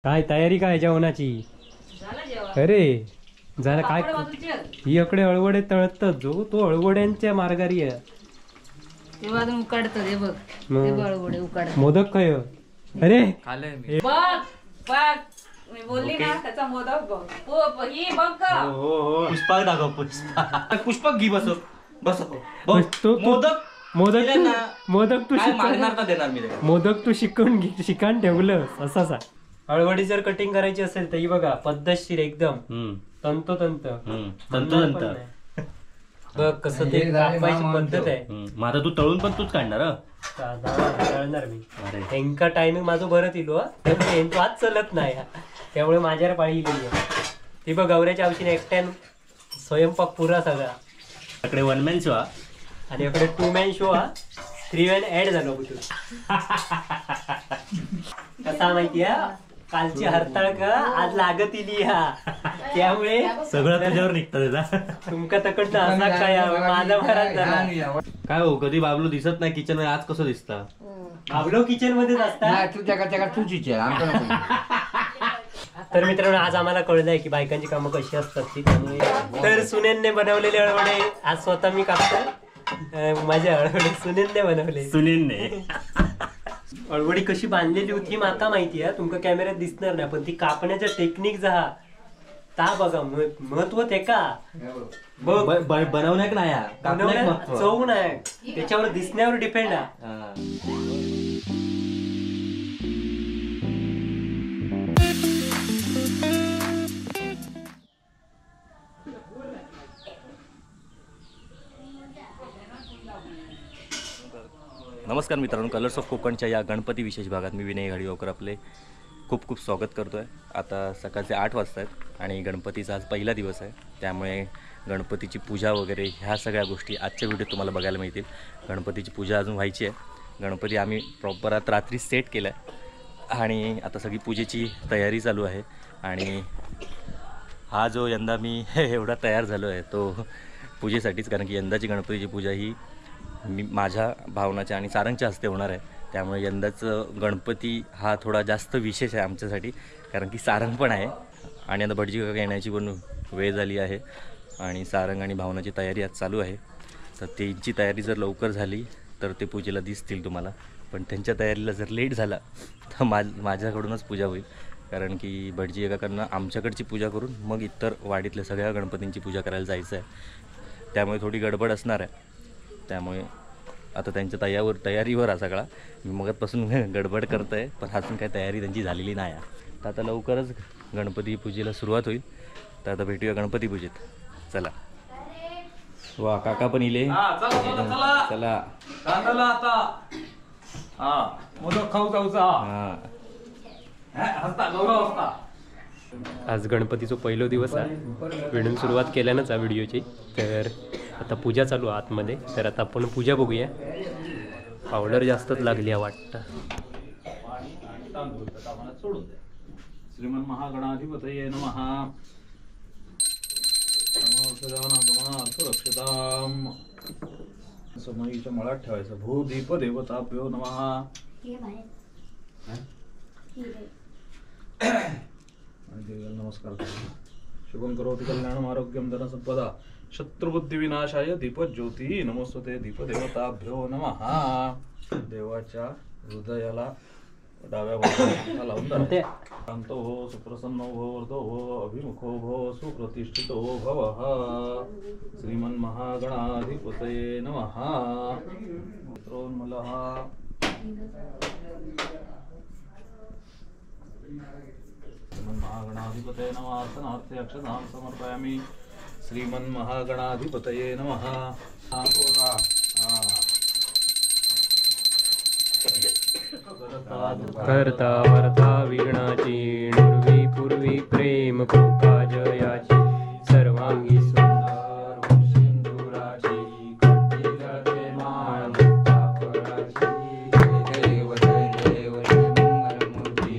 काय तयारी काय जेवणाची? अरे झालं काय? ही अकडे अळवडे तळतात, जो तो अळवड्यांच्या मार्गारी आहे. मोदक काय? अरे पुष्पाक दाखव, पुष्पा पुष्पाक घी बसव बसव. मोदक मोदक मोदक तू मागणार ना देणार मी. मोदक तू शिकून शिकान ठेवलं असाच. अळवडी जर कटिंग करायची असेल तर ही बघा पद्धतशीर एकदम तंतोतंत तंतोतंत. बघ कसं ते कापायची पद्धत आहे. माझा तू तळून पण तूच काढणार? तळणार मी. त्यांका टायमिंग माझं बरं इलो, त्यांचं आज चलत नाही, त्यामुळे माझ्यावर पाळी इलेली आहे. ती बघ गौऱ्याच्या आवशीने एकट्यान स्वयंपाक पुरा सगळा. इकडे वन मॅन शो आणि इकडे टू मॅन शो, हा थ्री मॅन ऍड झालो कुठून कसा माहितीये? कालची हरताळ का आज लागत इली हा, त्यामुळे सगळं तुझ्यावर निघतं. तुमका तकडनं असा काय माझा भरात झाला काय हो? कधी बाबलो दिसत नाही किचन मध्ये, आज कसं दिसतं? बाबलो किचन मध्येच असता. तर मित्रांनो आज आम्हाला कळलंय की बायकांची कामं कशी असतात ती. त्यामुळे तर सुनेनने बनवलेले अळवडे आज स्वतः मी कापतो. माझे अळवडे सुनेनने बनवले. सुनेनने अळवडी कशी बांधलेली होती माका माहिती आहे, तुमका कॅमेऱ्यात दिसणार नाही, पण ती कापण्याच्या टेक्निक जा ता बघा महत्व ते का बनवण्याक नाही, बनवण्यात चव नाही, त्याच्यावर दिसण्यावर डिपेंड आहे. नमस्कार मित्रांनो, कलर्स ऑफ कोकणच्या या गणपती विशेष भागात मी विनय घाडीगावकर आपले खूप खूप स्वागत करतो आहे. आता सकाळचे 8 वाजता आहेत आणि गणपतीचा आज पहिला दिवस आहे, त्यामुळे गणपतीची पूजा वगैरे ह्या सगळ्या गोष्टी आजच्या व्हिडिओत तुम्हाला बघायला मिळतील. गणपतीची पूजा अजून व्हायची आहे. गणपती आम्ही प्रॉपर आता रात्री सेट केला आहे आणि आता सगळी पूजेची तयारी चालू आहे. आणि हा जो यंदा मी एवढा तयार झालो आहे तो पूजेसाठीच, कारण की यंदाची गणपतीची पूजा ही मी माझ्या भावनाच्या आणि सारंगच्या हस्ते होणार आहे. त्यामुळे यंदाचं गणपती हा थोडा जास्त विशेष आहे आमच्यासाठी, कारण की सारंग पण आहे आणि आता भटजी काका येण्याची पण वेळ झाली आहे आणि सारंग आणि भावनाची तयारी आज चालू आहे. तर त्यांची तयारी जर लवकर झाली तर ते पूजेला दिसतील तुम्हाला, पण त्यांच्या तयारीला जर लेट झाला तर माझ्याकडूनच पूजा होईल, कारण की भटजी काकांना आमच्याकडची पूजा करून मग इतर वाडीतल्या सगळ्या गणपतींची पूजा करायला जायचं आहे. त्यामुळे थोडी गडबड असणार आहे. त्यामुळे आता त्यांच्या तयारीवर हा सगळा मी मगातपासून गडबड करत आहे, पण अजून काही तयारी त्यांची झालेली नाही आहे. तर आता लवकरच गणपती पूजेला सुरुवात होईल. तर आता भेटूया गणपती पूजेत. चला वा काका पण इले. चला आज गणपतीचा पहिलो दिवस आहे, विणून सुरुवात केल्यानंच आहे व्हिडिओची. तर आता पूजा चालू आहे आतमध्ये, तर आता आपण पूजा बघूया. पावडर जास्तच लागली आहे वाटतं. श्रीमन महागणाधिपतये नमः. समईच्या मळात ठेवायचं. भूदीप देवताभ्यो नमः. आणि देवीला नमस्कार करा. शुभं करोति कल्याणम आरोग्यम धन संपदा शत्रुबुद्धी विनाशाय दीपज्योती नमस्ते दीपदेवताभ्यो नमः. देवाच्या हृदयाला डाव्या बाजूला लावून धरायचं. शांतो भव सुप्रसन्नो भव वर्धो भव अभिमुखो भव सुप्रतिष्ठितो भवः. श्रीमन महागणाधिपतये नमः. त्रोन्मलः श्रीमन्महागणाधिपतये नमः. अर्चनार्थे अक्षतां समर्पयामि. श्रीमन्महागणाधिपतये नमः. करता वरता विघ्नाची नुर्वी पूर्वी प्रेम कृपा जयाची सर्वांगी सुंदर सिंदुराची कंठी माळ मुक्ता फळाची. देव जय देव जय मंगलमूर्ती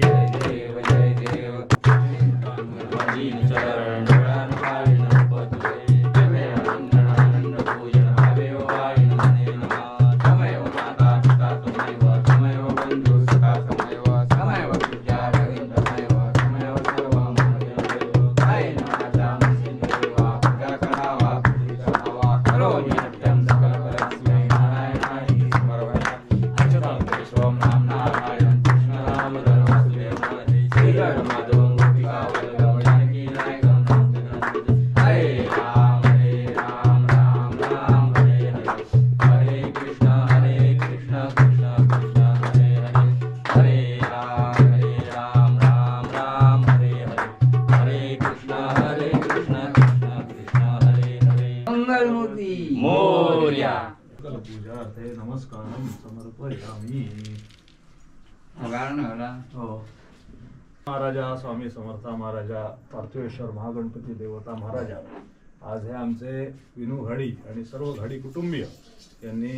जय देव जय देव चरण आनंद पूजन भावे वाय नमः. तमेव माता पिता त्वमेव तमेव स्नानं समर्पयामि। हो महाराजा स्वामी समर्थ महाराजा पार्थिवेश्वर महागणपती देवता महाराजा, आज हे आमचे विनू घाडी आणि सर्व घाडी कुटुंबीय यांनी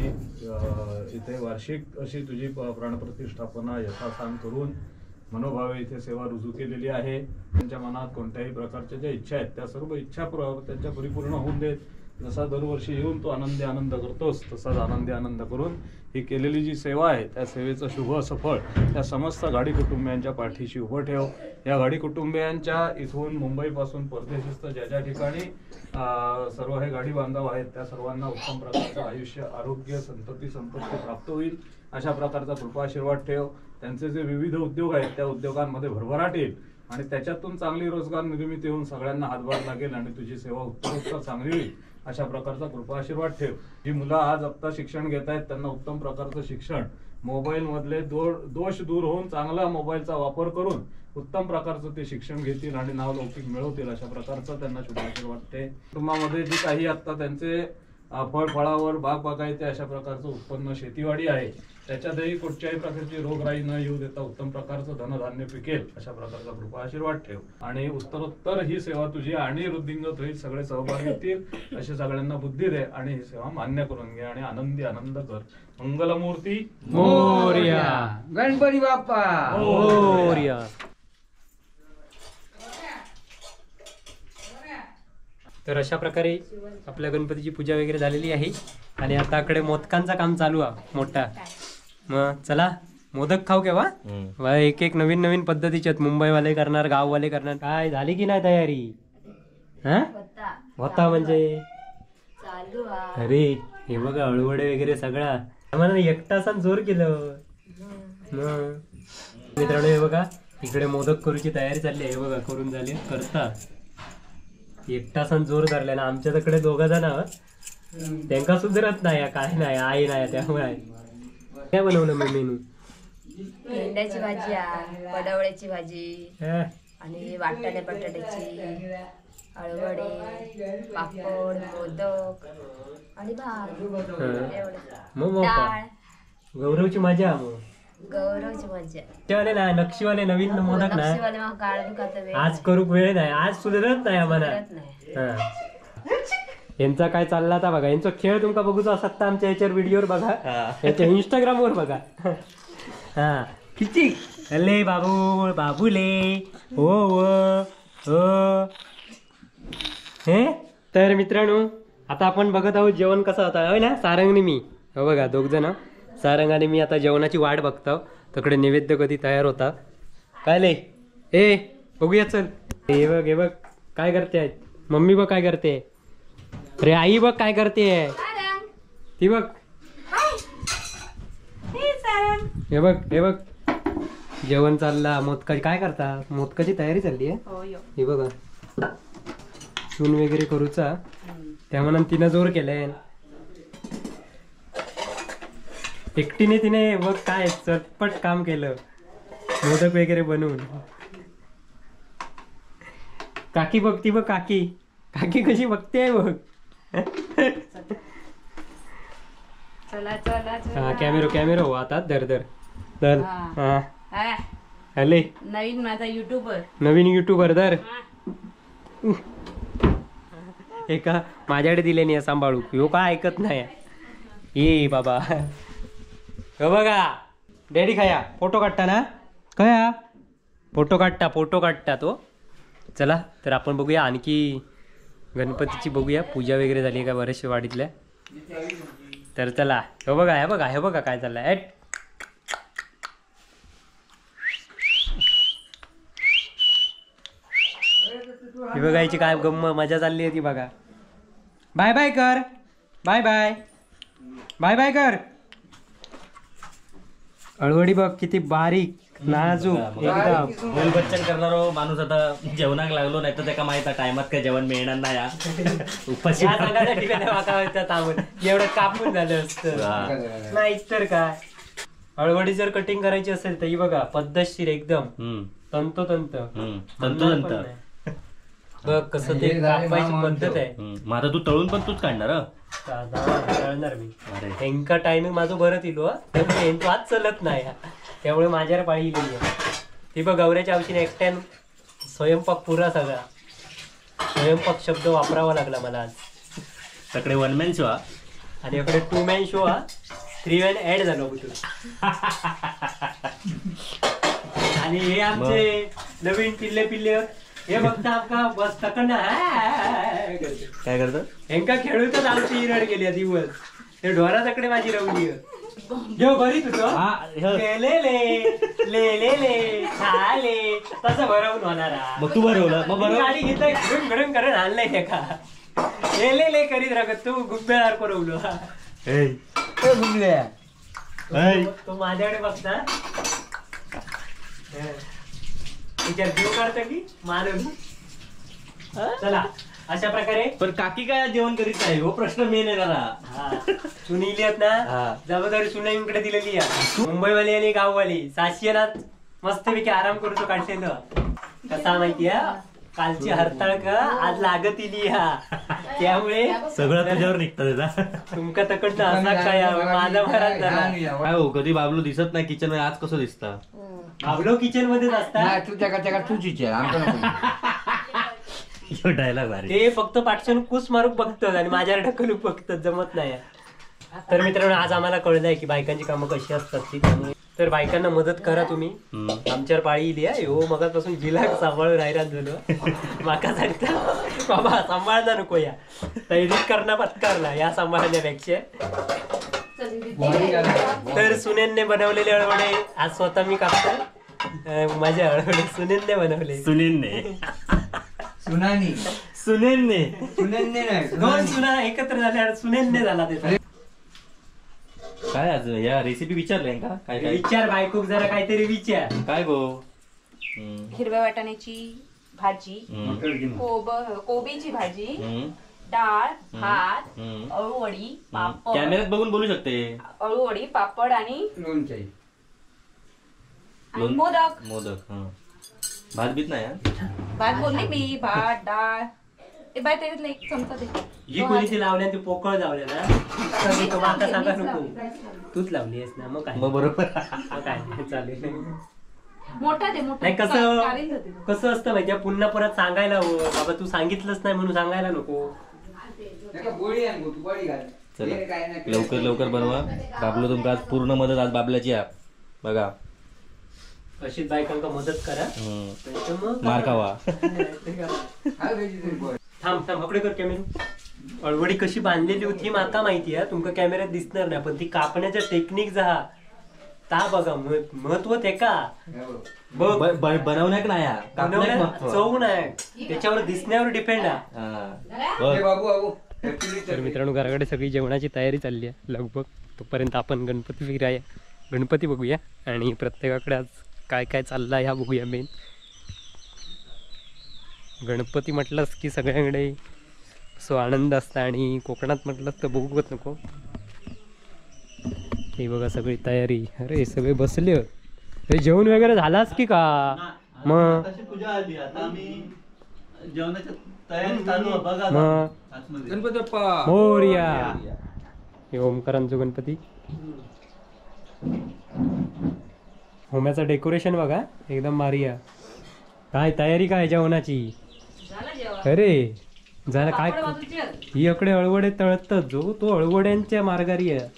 इथे वार्षिक अशी तुझी प्राणप्रतिष्ठापना यथासांग करून मनोभावे इथे सेवा रुजू केलेली आहे। त्यांच्या मनात कोणत्याही प्रकारच्या ज्या इच्छा आहेत त्या सर्व इच्छा त्यांच्या परिपूर्ण होऊन देत। जसा दरवर्षी येऊन तो आनंदी आनंद करतोस तसाच आनंदी आनंद करून ही केलेली जी सेवा आहे त्या सेवेचं शुभ असं फळ त्या समस्त घाडी कुटुंबियांच्या पाठीशी उभं ठेव। या घाडी कुटुंबियांच्या इथून मुंबईपासून परदेशीस्थ ज्या ज्या ठिकाणी सर्व हे गाडी बांधव आहेत त्या सर्वांना उत्तम प्रकारचं आयुष्य, आरोग्य, संतती, संपत्ती प्राप्त होईल अशा प्रकारचा कृपा आशीर्वाद ठेव। त्यांचे जे विविध उद्योग आहेत त्या उद्योगांमध्ये भरभराट येईल आणि त्याच्यातून चांगली रोजगार निर्मिती होऊन सगळ्यांना हातभार लागेल आणि तुझी सेवा उत्तरोत्तर चांगली होईल अशा प्रकारचा कृपा आशीर्वाद ठेव। जी मुलं आज आत्ता शिक्षण घेत आहेत त्यांना उत्तम प्रकारचं शिक्षण, मोबाईलमधले दोष दूर होऊन चांगला मोबाईलचा वापर करून उत्तम प्रकारचं ते शिक्षण घेतील आणि नावलौकिक मिळवतील अशा प्रकारचा त्यांना शुभ आशीर्वाद ठेव। कुटुंबामध्ये जी काही आत्ता त्यांचे फळफळावर बागबागायती अशा प्रकारचं उत्पन्न शेतीवाडी आहे त्याच्यातही कुठच्याही प्रकारची रोगराई न येऊ देता उत्तम प्रकारचं धनधान्य पिकेल अशा प्रकारचा कृपा आशीर्वाद ठेव आणि उत्तरोत्तर ही सेवा तुझी आणि वृद्धिंगत होईल, सगळे सहभागी होतील असे सगळ्यांना बुद्धी दे आणि ही सेवा मान्य करून घे आणि आनंदी आनंद कर। मंगलमूर्ती मोरया, गणपती बाप्पा मोरया। तर अशा प्रकारे आपल्या गणपतीची पूजा वगैरे झालेली आहे आणि आता कडे मोदकांचा काम चालू आहे मोठा। मग चला मोदक खाऊ केव्हा? एक एक नवीन नवीन पद्धतीचे आहेत, मुंबईवाले करणार, गाववाले करणार। काय झाली की नाही तयारी? हा होता म्हणजे अरे हे बघा अळवडे वगैरे सगळा आम्हाला एकटासान जोर केलं। मित्रांनो हे बघा इकडे मोदक करूची तयारी चालली आहे। बघा करून झाली करता एकटासान जोर धरले ना। आमच्या तिकडे दोघा जण त्यांका सुधरत नाही काय नाही आई नाही त्यामुळे काय बनवलं मग मेनू? भेंड्याची भाजी, पडवळ्याची भाजी आणि वाटाणे बटाट्याची, अळवडे, पापड, मोदक आणि भात। मग गौरवची मजा, गौरवची मजा। तेवाले ना नक्षीवाले नवीन मोदक ना आज करूक वेळ नाही, आज सुधरत नाही आम्हाला। यांचा काय चालला आता बघा, यांचा खेळ तुमका बघूचा असत तर आमच्या याच्यावर व्हिडिओवर बघा, याच्या इंस्टाग्राम वर बघा। हा किती अले बाबू बाबूले हो हो हो हे। तर मित्रांनो आता आपण बघत आहोत जेवण कसं होतं होय ना सारंगने मी, हो बघा दोघ जण सारंग आणि मी आता जेवणाची वाट बघतो। तकडे नैवेद्य कधी तयार होता काय ले ए बघूया चल। हे बघ हे बघ काय करते आहेत मम्मी, बघ काय करते। अरे आई बघ काय करते ती बघ, हे बघ हे बघ जेवण चालला। मोदकाची काय करता? मोदकाची तयारी चालली आहे। हे बघा चून वगैरे करूचा त्या म्हणून तिनं जोर केलाय एकटीने। तिने बघ काय चटपट काम केलं मोदक वगैरे बनवून। काकी बघ ती बघ काकी, काकी कशी बघते बघ। चला चला हा कॅमेरो कॅमेरो आता धर धर धर। हा हले नवीन माझा युट्यूबर, नवीन युट्यूबर धर। एका माझ्याकडे दिले नाही सांभाळू, ह्यो काय ऐकत नाही। ये बाबा हो बघा डॅडी खाया फोटो काढता ना, कया फोटो काढता, फोटो काढता तो। चला तर आपण बघूया आणखी गणपतीची बघूया पूजा वगैरे झाली का बऱ्याचशा वाडीतल्या। तर चला हो बघा हे बघा हे बघा काय चाललंय। हे बघायची काय गम्म मजा चालली आहे ती बघा। बाय बाय कर, बाय बाय बाय बाय कर। अळवडी बघ किती बारीक नाजूक एकदम। बोल बच्चन करणारो माणूस आता जेवणाक लागलो नाही तर त्याका माहित टायमात काय जेवण मिळणार नाही। उपाशी एवढं कापून झालं असतं नाही तर काय। अळवडी जर कटिंग करायची असेल तर ही बघा पद्धतशीर एकदम तंतोतंत तंतोतंत। बघ कसं ते कापायची पद्धत आहे. मग आता तू तळून पण तूच काढणार? तळणार मी. हेंका टायमिंग माझं बरं इलो, त्यामुळे आज चलत नाही, त्यामुळे माझ्यावर पाळी इलेली आहे. ती बघ गौऱ्याच्या आवशीने एकट्यान स्वयंपाक पुरा सगळा. स्वयंपाक शब्द वापरावा लागला मला आज. सगळे वन मॅन शो आणि इकडे टू मॅन शो हा थ्री मॅन ऍड झालो कुठून. आणि हे आमचे नवीन पिल्ले पिल्ले हे फक्त आमका बस तकडनं काय करतात हेंका खेळूतच आमची इरड गेली दिवस. ते ढोरा तकडे माझी रवली घेऊ बरी तुझं ले ले ले ले ले खाले तसं भरवून होणार. मग तू भरवलं, मग भरव गाडी घेतलं घडून घडून करून आणलंय त्याका ले ले ले करीत राहत तू गुब्ब्यासारखं रवलो. तो माझ्याकडे बघता विचार जीव काढतो की मानव. चला अशा प्रकारे. पण काकी काय जेवण करीत नाही हो प्रश्न मेन आहे दादा. सुनील आहेत ना जबाबदारी सुनाईकडे दिलेली आहे. मुंबईवाली आणि गाववाली साशियनात मस्तपैकी आराम करूचो काढलेलं. कसा माहितीये कालची हरताळ का आज लागत इली हा, त्यामुळे सगळं तुझ्यावर निघतं त्याचा. तुमका तकडनं असा काय माझा भरात झाला. काय हो कधी बाबलू दिसत नाही किचन मध्ये, आज कसं दिसतं? बाबलो किचन मध्येच असता. तू त्या तूच विचार डायलॉग ते फक्त पाटशन कुस मारूक बघतात आणि माझ्यावर ढकलूक बघतात, जमत नाही. तर मित्रांनो आज आम्हाला कळलंय की बायकांची कामं कशी असतात ती, त्यामुळे तर बायकांना मदत करा तुम्ही. आमच्यावर पाळी इली आहे हो मगापासून जिला सांभाळून हैराण झालो. माका सांगता बाबा सांभाळना नको या तैरीत करणं पत्कारला या सांभाळण्यापेक्षा. तर सुनेनने बनवलेले अळवडे आज स्वतः मी कापतो. माझे अळवडे सुनेनने बनवले. सुनेनने सुनानी सुनेनने सुनेनने नाही दोन सुना एकत्र झाल्या सुनेनने झाला त्याचा. काय आज या रेसिपी विचारले का काय काय विचार बायकोक जरा काहीतरी विचार. काय गो? हिरव्या वाटाण्याची भाजी, कोबीची भाजी, डाळ भात, अळूवडी, पापड. कॅमेऱ्यात बघून बोलू शकते. अळूवडी, पापड आणि लोणचे, मोदक. मोदक भात बीत नाही? भात बोलली मी, भात डाळ. ए बाय त्याच्यातलं एक चमचा दे. ही कोणीची लावल्या ती पोकळ लावल्या ना माका सांगा नको, तूच लावली आहेस ना मग काय मग बरोबर मग काय चालेल. मोठा दे मोठा. नाही कसं कसं असतं माहितीये पुन्हा परत सांगायला हो बाबा तू सांगितलंच नाही म्हणून सांगायला नको. चला लवकर लवकर बनवा. बाबलो तुमका आज पूर्ण मदत आज बाबल्याची आहे बघा. अशीच बायकांका मदत करा मार खावा. थांब थांब हकडे कर कॅमेरा. अळवडी कशी बांधलेली होती माका माहिती आहे, तुमका कॅमेऱ्यात दिसणार नाही पण ती कापण्याच्या टेक्निक जा ता बघा महत्व ते का बनवण्याक नाही चव नाही त्याच्यावर दिसण्यावर डिपेंड आहे. तर मित्रांनो घराकडे सगळी जेवणाची तयारी चालली आहे लगभग. तोपर्यंत आपण गणपती फिराया गणपती बघूया आणि प्रत्येकाकडे आज काय काय चाललं आहे ह्या बघूया. मेन गणपती म्हटलंच की सगळ्यांकडे सो आनंद असता आणि कोकणात म्हटलंच तर बघूच नको. हे बघा सगळी तयारी. अरे सगळे बसले. अरे जेवण वगैरे झालाच की का मग? मोरया हे ओमकारांचो गणपती. होम्याचं डेकोरेशन बघा एकदम मारिया. काय तयारी काय जेवणाची? अरे झालं काय ही अकडे अळवडे तळत जो तो अळवड्यांच्या मार्गारी आहे.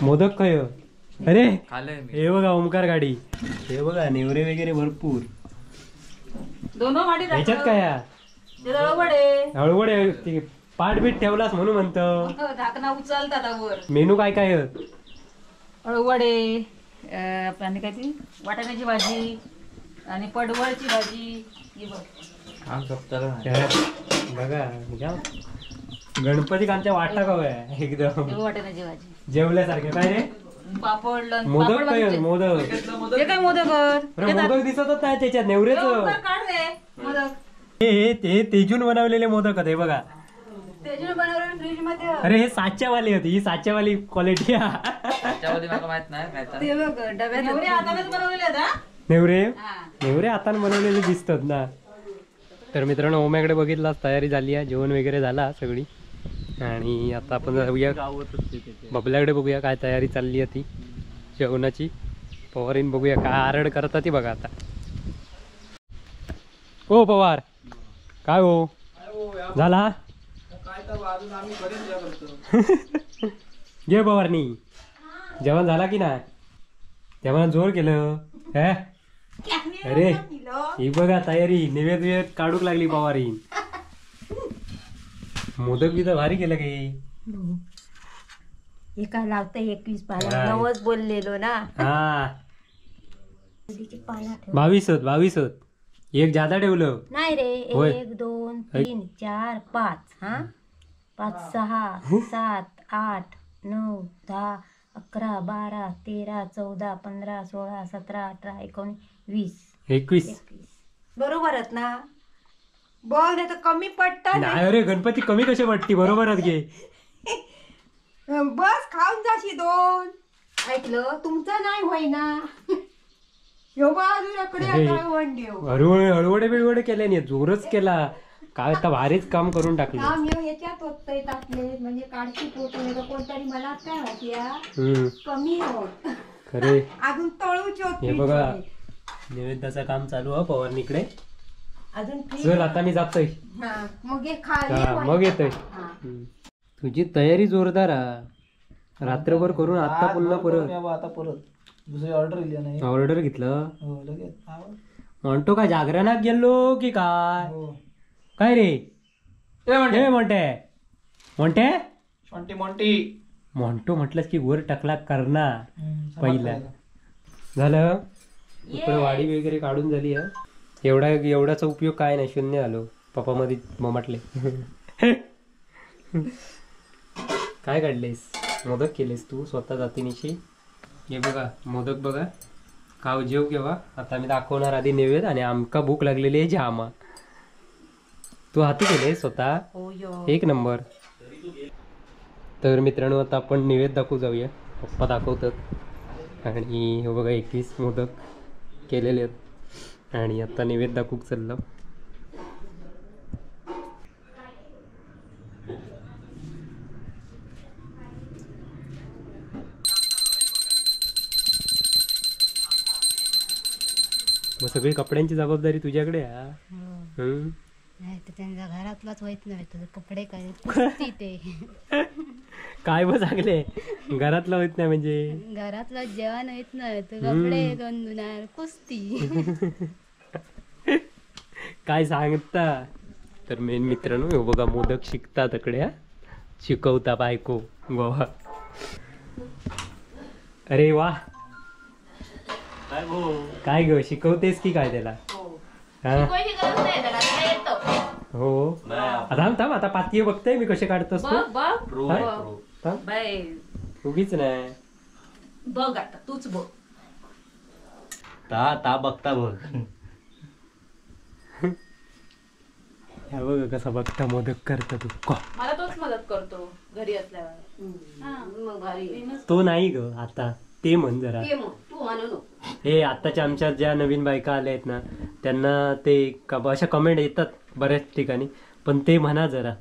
मोदक काय? अरे हे बघा ओमकार गाडी. हे बघा नेवरे वगैरे भरपूर. ह्याच्यात काय अळवडे पाठ बीट ठेवलास म्हणून म्हणतो. मेनू काय काय? अळवडे आणि काय ती वाटाण्याची भाजी आणि पडवळची भाजी. बघा गणपती आमच्या वाटा का एकदम वाटाण्याची भाजी जेवल्यासारखे. काय रे पापड मोदक काय? मोदक हे काय मोदक? मोदक दिसतच नाही त्याच्यात नेवरेच. काढ रे मोदक. हे ते तेजून बनवलेले मोदक होते बघा. तेजून बनवलेले फ्रीज मध्ये. अरे हे साच्यावाली होती, ही साच्यावाली क्वालिटी. ते बघ डब्यात हातानेच बनवलेले आहेत. नेवरे नेवरे हातान बनवलेले दिसतात ना. तर मित्रांनो ओम्याकडे बघितलाच तयारी झाली आहे, जेवण वगैरे झाला सगळी. आणि आता आपण जाऊया बबल्याकडे, बघूया काय तयारी चालली आहे ती जेवणाची. पवारीन बघूया काय आरड करतात ती बघा आता. ओ पवार काय हो झाला घे पवारनी जेवण झाला की नाही? जेवणात जोर केलं हे. अरे ही बघा तयारी, नैवेद्य विवेद काढूक लागली पवारीन. मोदक बी तर भारी केलं की. एका लावता 21 पाला नवच बोललेलो ना. हा 22 होत, 22 होत, एक जादा ठेवलं नाही रे. 1 2 3 4 5 हा 5 6 7 8 9 10 11 12 13 14 15 16 17 18 19 20 21. बरोबरच ना बघ, नाही तर कमी पडतात. नाही अरे गणपती कमी कसे पडती, बरोबरच घे. बस खाऊन जाशी दोन. ऐकलं तुमचं नाही होईना. हळवडे बिळवडे केले नाही, जोरच केला काय आता, भारीच काम करून टाकलं. ह्याच्यात होतंय टाकले म्हणजे काढशी पोहोचून कोणतरी मला काय माहिती कमी होत खरे. अजून तळूच. हे बघा नैवेद्याचं काम चालू आहे पवारणीकडे. अजून चल आता मी जातोय मग मग येतोय. तुझी तयारी जोरदार रात्रभर करून आता पुन्हा परत आता परत दुसरी ऑर्डर दिली नाही. ऑर्डर घेतलं म्हणतो काय जागरणात गेलो की काय? काय रे हे म्हणते म्हणते मोंटी म्हणतो म्हटलंस की वर टाकला करणार पहिला. झालं इकडे वाडी वगैरे काढून झाली आहे. एवढा एवढाचा उपयोग काय नाही, शून्य आलो पप्पा मध्ये ममाटले. काय काढलेस? मोदक केलेस तू स्वतः जातीनिशी. हे बघा मोदक बघा खाऊ जेव केव्हा. आता मी दाखवणार आधी नैवेद्य आणि आमका भूक लागलेली आहे जामा. तू हाती केले स्वतः, एक नंबर. तर मित्रांनो आता आपण नैवेद्य दाखवू जाऊया, पप्पा दाखवतात. आणि हे बघा 21 मोदक केलेले आहेत आणि आता नैवेद्य दाखवू चाललं. मग सगळी कपड्यांची जबाबदारी तुझ्याकडे आहे. नाही तर त्यांच्या घरातलाच होत नाही तर कपडे काय ते काय बघ सांगले घरातलं होत नाही म्हणजे घरातलं जेवण होत नाही तर कपडे गंदुणार कुस्ती काय सांगता. तर मेन मित्रांनो हे बघा मोदक शिकता तकडे शिकवता बायको गोवा. अरे वा काय ग शिकवतेस की काय त्याला? हो थांब थांब आता पाती बघतोय मी कसे काढतोस तू. उगीच नाही बघ आता तूच बघ. ता ता बघता बघ. ह्या बघ कसा बघता मोदक करता तू. मला तोच मदत करतो घरी असल्यावर. तो नाही ग आता ते म्हण जरा. हे आताच्या आमच्या ज्या नवीन बायका आल्या आहेत ना त्यांना ते अशा कमेंट येतात बऱ्याच ठिकाणी, पण ते म्हणा जरा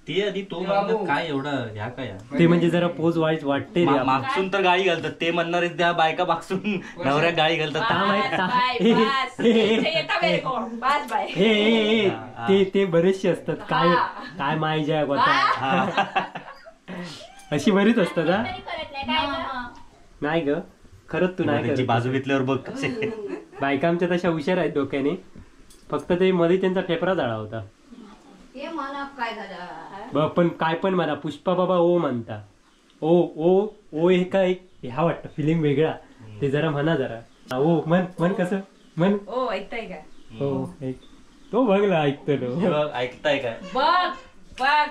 ते आधी तो म्हणतात काय एवढं ह्या काय ते म्हणजे जरा पोज वाईज वाटते. मागसून तर गाळी घालतात ते म्हणणारे त्या बायका मागसून नवऱ्या गाळी घालतात. ते ते बरेचसे असतात काय काय माहिती आहे अशी बरीच असतात. नाही ग खरंच तू नाही बाजू घेतल्यावर बघ कसे बायका आमच्या तशा हुशार आहेत डोक्याने, फक्त ते मध्ये त्यांचा फेफरा झाला होता. पण काय पण म्हणा पुष्पा बाबा ओ म्हणता ओ ओ ओ हे काय ह्या वाटतं फिलिंग वेगळा. ते जरा म्हणा जरा ओ म्हण म्हण कसं म्हण. ओ ऐकताय का? हो तो बघला ऐकतो ऐकताय काय बघ बघ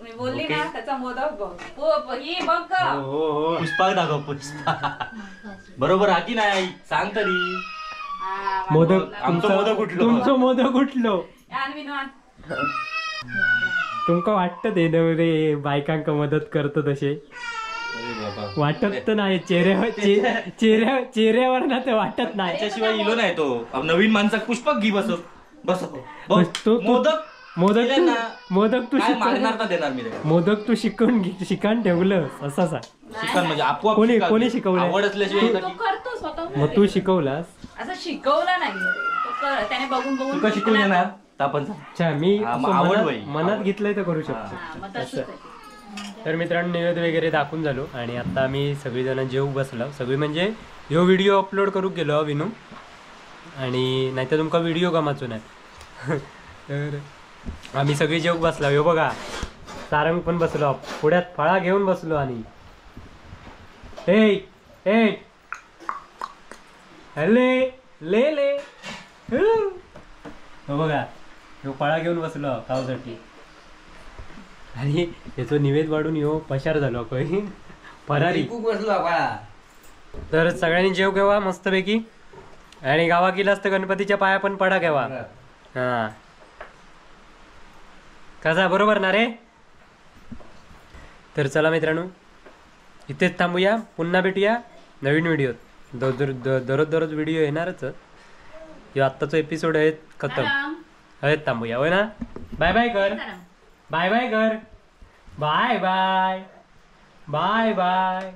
मी बोलली ना त्याचा मोदक बघ ही बघ. हो हो पुष्पा दाखव पुष्पा बरोबर हा की नाही सांग तरी. मोदक आमचं मोदक उठलो तुमचं मोदक उठलो. तुमका वाटतं ते नवरे बायकांका मदत करतो तसे? वाटत तर नाही, चेहऱ्यावर चेहऱ्यावर ना ते वाटत नाही. त्याच्याशिवाय इलो नाही तो. नवीन माणसाक पुष्पक घे बस बस. तो मोदक मोदक मोदक तू मारणार देणार मी. मोदक तू शिकून शिकान ठेवलं असा शिकण म्हणजे आपोआप. कोणी कोणी शिकवलं? आवड असल्याशिवाय मग तू शिकवलास? असं शिकवलं नाही, त्याने बघून बघून. तुका शिकवून येणार आपण. अच्छा मी मनात घेतलंय तर करू शकतो. तर मित्रांनो नैवेद्य वगैरे दाखवून झालो आणि आता आम्ही सगळीजण जेवू बसलो. सगळी म्हणजे ह्यो व्हिडिओ अपलोड करूक गेलो विनू, आणि नाहीतर तुमका व्हिडिओ गमाचो नाही. तर आम्ही सगळी जेवूक बसलो. ह्यो बघा सारंग पण बसलो, पुढ्यात फळा घेऊन बसलो. आणि ए ए हले ले ले हो बघा ह्यो फळा घेऊन बसलो खाऊसाठी. आणि ह्याचो निवेद वाढून ह्यो पशार झालो खंय फरारी बसलो. तर सगळ्यांनी जेव घेवा मस्तपैकी, आणि गावा गेलास तर गणपतीच्या पाया पण पडा घेवा. हा कसा बरोबर ना रे? तर चला मित्रांनो इथेच थांबूया, पुन्हा भेटूया नवीन व्हिडिओत. दररोज दररोज व्हिडिओ येणारच. ह्यो आत्ताचा एपिसोड आहे खतम, हयत थांबूया होय ना? बाय बाय कर, बाय बाय कर, बाय बाय बाय बाय.